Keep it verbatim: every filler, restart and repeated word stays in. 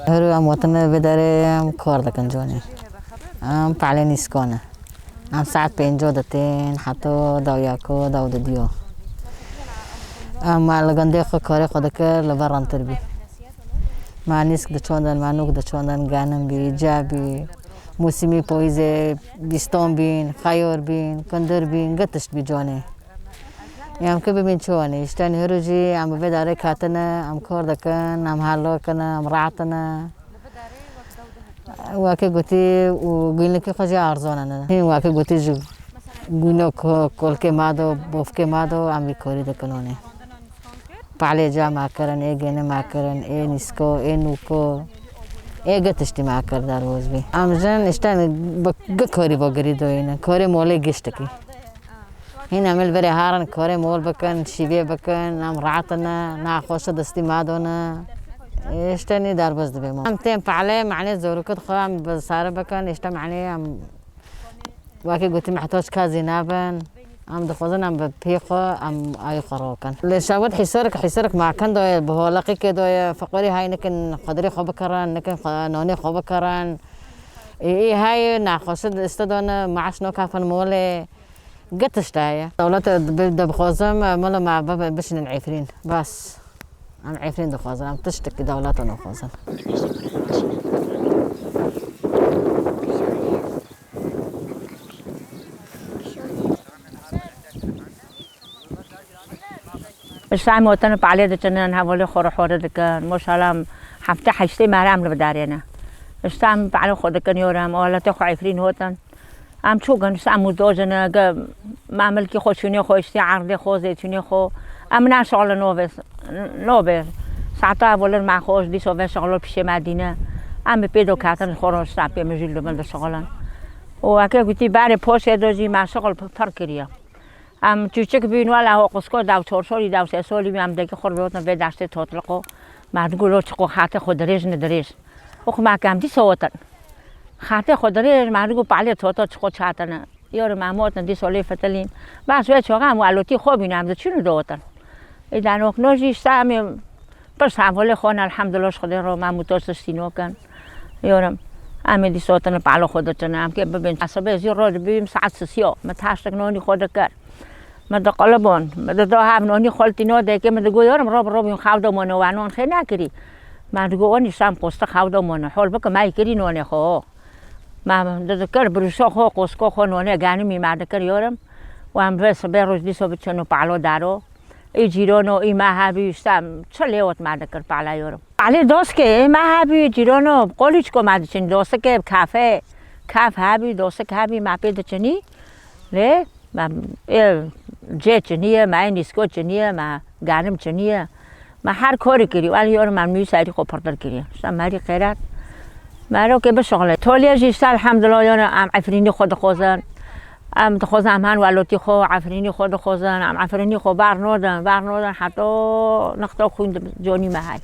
Her em wetine vê derê em kar dikin canê. Em pehlê nîskan e. Em saet pênco ditin, heta daw yeko, daw didiyo. Em me li gundê xwe karê xwe dikir, li vir rintir bî. Me nîsk diçandin, me nûk diçandin, genim bî, ce bî, mûsimî payîzê, bîstan bîn, xeyar bîn, kundir bîn, gi tişt bî canê. Em ki bibîn çi wanî, îşte nihêro jî em bi vê darê ketine, em kar dikin, em helo kine, em rahatine. Wekî gotî û gûnlikî xwe jî erzan e. Hîn wekî gotî ji gûno ko-, kolkê me do, bofkê me do, em vî korî dikin wanî. Pehlê ca me kirin, ê gêni me kirin, ê nîsko, ê nûko, ê gi tiştî me kir derbas bî. Em jin îşte bi gi korî bo girî doyînin, korê molê giştikî. Hîn em li virê herin korê mol bikin, şîvê bikin, em rahat ne, nexweşi distî me done. Îşte nî derbas dibe me. Em tên pehlê, manê zorûkit xwe em bi sare bikin, îşte manê em wekî gotî mehtac ka zî nebin. Em dixwazin em bi pê xwe, em ayê xwe rokin. Li şewit hîsorik, hîsorik makin doye, bi holaqîkê doye, feqîrî hay nikin xwedirê xwe bikirin, nikin xwe, nonê xwe bikirin. Ê, ê hay nexweşi diste done, maaş nokafin molê. Gi tişt heye. Dewlete bi-, dibixwazim, mala me bibe-, bişînin Efrîn. Bes. Em Efrîn dixwazin, em tiştekî dewleta naxwazin. Îşte em hotin pehlê diçinin, hevalê xwe re hore dikin. Maşallah, em hefte heştê me re em li bidarê ne. Îşte em pehlê xwe dikin, yore em aletê xwe Efrîn hotin. Em çûkin, îşte em muhtac ne, ge-, me milkê xwe, çûnê xwe, îşte erdê xwe, zeytûnê xwe. Em naşixulin nobê, nobê. Saeta hevalên me xweş, dîso veşixulin pişê me dîne. Em bi pê do ketin, xwe re îşte pê mijûl dibin dişixulin. Û weke gotî berê poşê do jî me şixul pir kiriye. Em çûçik bûn, wela ho qusku dew çor solî, dew sê solî bû, em deki xwe re dihotin vê deştê totliqo. Me digo lo çiqo xatê xwe dirêj ne dirêj. Ox me ke em dîsa hotin. Xatê xwe dirêj, me digo pehlê tota çiqo çatine. Yore me em hotin dîsa lê fitilîn. Bes wê çaxa em welotî xwe bîne, em diçûn û dihotin. Îden ok no jî îşte em ê Pişt hevalê xwe ne, elhamdulillah, ji Xwedê re me muhtac tiştî nokin. Yorim, em ê dîsa tine pehla xwe diçine, em kê bibên. Esibê zî roj dibîm saet sisiya, me taştek nonî xwe dikir. Me diqilibon, me dida hev nonî xwe li tîno dekê, me digo, yorim, rob, rob, yûn xew de mone, we non xê nekirî. Me digo, onî şam posta xew de mone, hol bike, me yî kirî nonê xwe. Me didikir, birûşa xwe, qosko xwe, nonê ganimî me dikir, yorim. Û em vê sibê roj dîsa biçin û pehlo daro. Ê cîrano, ê me hebî, îşte em çi lê ot me dikir pala yorim. Alê doskê, ê me hebî, cîrano, qolîçko me diçin, dostikê, kafe, kaf hebî, dostik hebî, me pê diçinî. Lê, me, ê, cê çiniye, me ê nîsko çiniye, me ganim çiniye. Me her korî kirî, wan yorim em nû serî xwe pirtir kirî. Îşte merî xêret. Merokê bişuxle. Tolye jî îşte elhamdulillah, yorim em Efrînî xwe dixwazin. Em dixwazin em han welotî xwe, Efrînî xwe dixwazin, em Efrînî xwe bar nodin, bar nodin, heta nixta xwîn di conî me hay.